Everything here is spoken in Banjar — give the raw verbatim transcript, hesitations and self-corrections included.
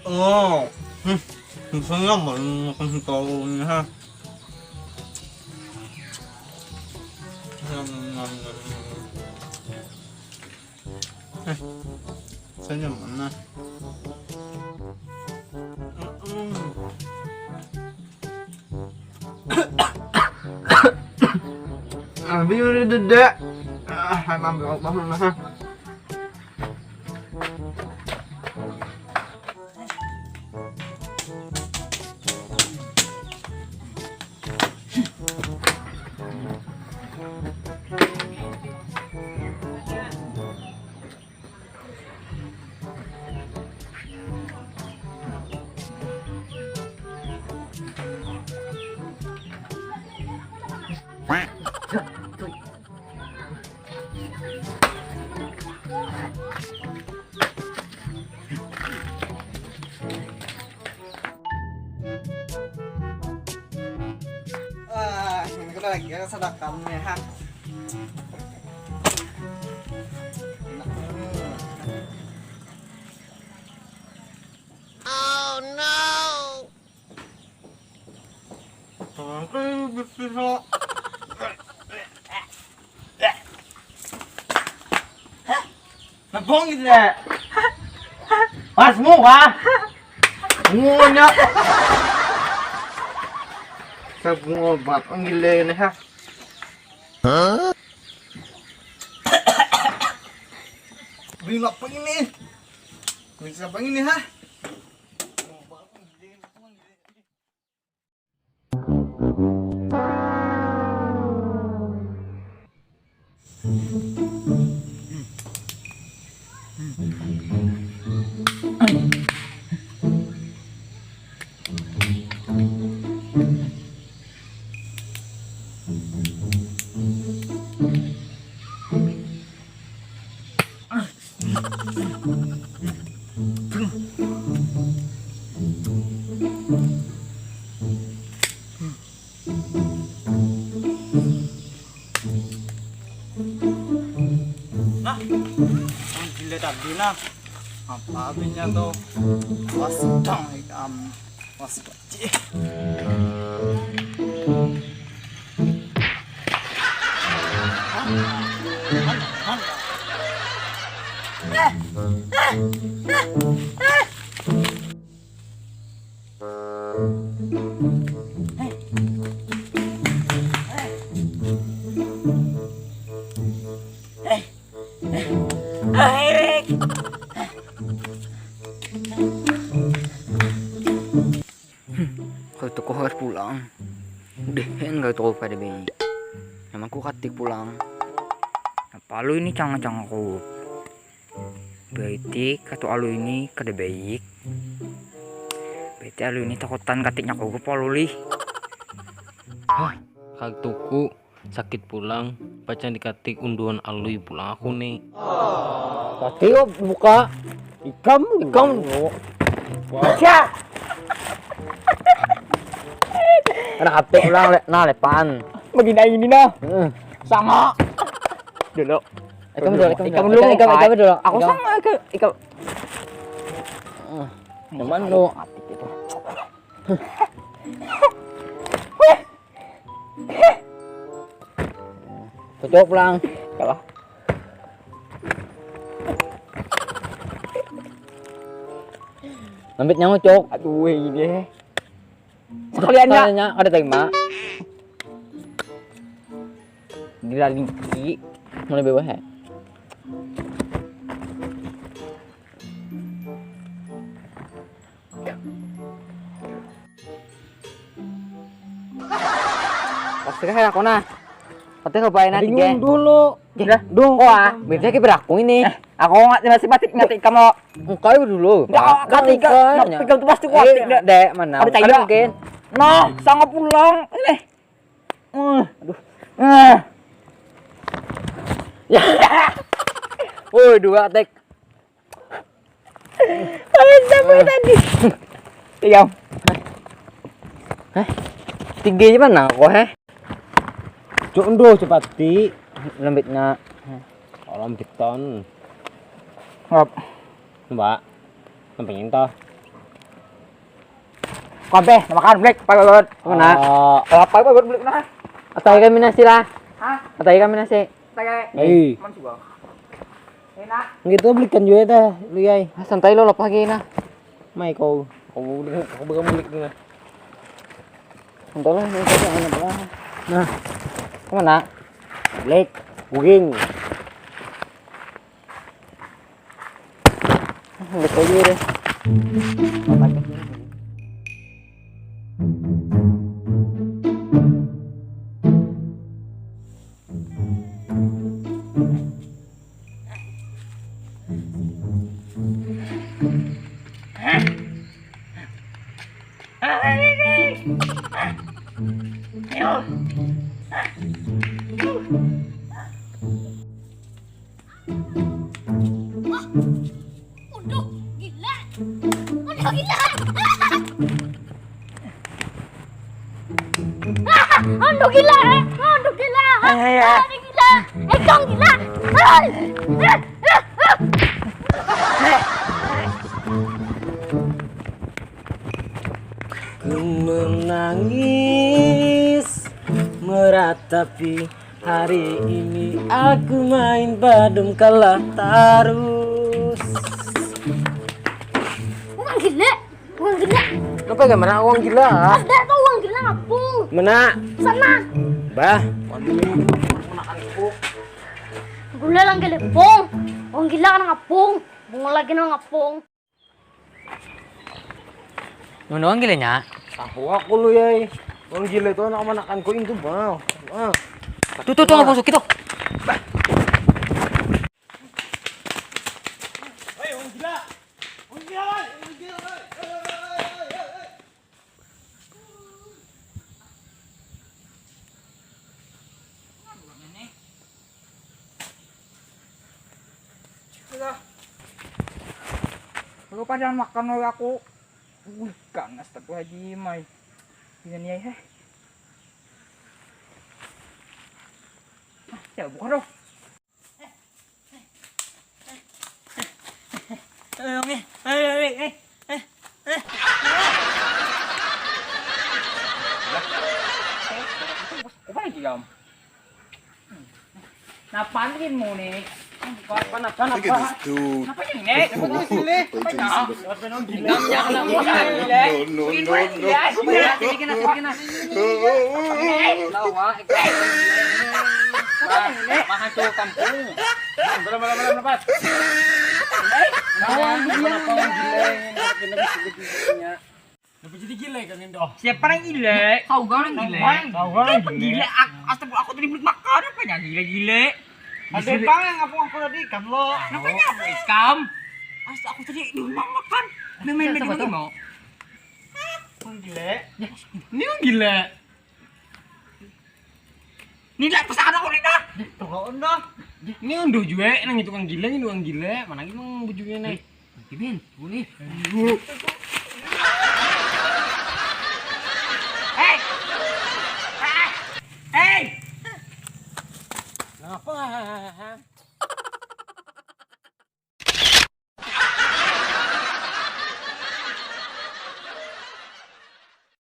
Oh, hmm, misalnya makan tahu ini ha. Nyam, nyam, nyam, nyam. Eh, saya nyaman nah. Mm-mm. Ambil udah dede. Ah, ambil apa mana? Ah, ini kena lagi ya sadakamnya ha. Oh no. Tanganku ini bisa. Nebong gitu ya. Pas muka. Semuanya. Saya bunga banget gila ini ha. Beli apa ini? Beli apa ini ha? Nah, gila tadi nah. Apa habisnya tuh? Awas dong ikam. Awas bacih. Kaitu ku harus pulang. Dehen kaitu ku kada baik. Nyaman ku katik pulang. Napa alu ini canga-canga ku. Berarti kaitu alu ini kada baik. Berarti alu ini takutan katiknya ku palu lih. Hah, kaitu ku. Sakit pulang, pacan dikatik unduhan alui pulang aku nih. Tapi kok buka ikam ikam Sia. Ada H P ulang le, nah lepan. Begini ini nah. Heeh. Sama. Dulu. Ikam dulu, ikam ikam dulu, dulu. Ikam, ikam dulu. Aku ikam. Sama ke ikam. Heeh. Nyaman lu. Mati gitu. Tutup pulang. Kalah. Nambit nyawa cok. Aduh ini. Sekaliannya. Sekaliannya ada terima. Dilalingki mulai bawah ya. Sudah aku nah. Pati lupain nanti dulu. Dah, dong. Wah, beda ke berakung ini. Aku nggak masih mati ngerti kamu. Engkau dulu. Enggak, kau tiga. Tiga itu pasti kuat. Dek, mana? Ada cahaya. Mungkin. Nah, sangat pulang. Ini. Uh, aduh. Uh. Ya. Woi, dua tek. Kalian siapa tadi? Tiga. Hah? Tiga aja mana kok, heh? Cuk ndo cepati lembitnya. Oh, lembiton. Ngap. Mbak. Lempengin toh. Kabeh, makan blik, pakai banget. Mana? Oh, apa apa buat blik nah? Atau ikan minasi lah. Hah? Atau ikan minasi. Pakai. Hei. Cuman sih, Bang. Enak. Gitu belikan juga dah, lu yai. Ah, santai lo, lepas lagi nah. Mai kau. Kau kau bakal beli dulu nah. Santai lah, ini kita mana belah. Nah. Kemana? Black, Wing. Black aja deh. Wah, udah gila. Udah gila. Aduh gila, aduh gila, aduh gila, eh kong gila, hai, eh, eh, eh. Ku menangis meratapi hari ini aku main badum kalah tarus. Bukan gila, bukan gila. Kenapa gak mana uang gila? Ada tuh uang gila ngapung. Mana? Sana. Bah. Gula lang gelepung. Uang gila kan ngapung. Bunga lagi nang ngapung. Mana uang gilanya? Tahu aku lu ya. Uang gila itu anak manakan kau itu bang. Ah. Tuh tuh tuh ngapung suki tuh. Aku padan makan oleh aku. Wih, ganas tentu Haji Imai. Ini nih, heh. Ah, ya buka dong. Kupain diam. Nah, pantin mu nih. Apa apa apa apa. Lagi di situ. Apa ini? Apa ini? Apa ini? Gamnya kena muka ini. No no no no. Lawa. Makan tuh kampung. Belum belum belum lepas. Lawan dia. Kenapa jadi gile kan Indo? Siapa yang gile? Kau gak orang gile. Kau gak orang gile. Gile aku, astagfirullah, aku tadi belum makan apa ya gile-gile. Ada pang yang ngapung aku tadi ikan lo. Kenapa ya aku ikan? Astagfirullah, aku tadi belum makan. Main-main lagi mau. Orang gile. Ini orang gile. Ini dah pesan aku nih dah. Turun dah. Ini unduh juga nang itu kan gile, ini orang gile. Mana lagi mang bujurnya nih? Kimin, boleh. Hei! Hei! Kenapa?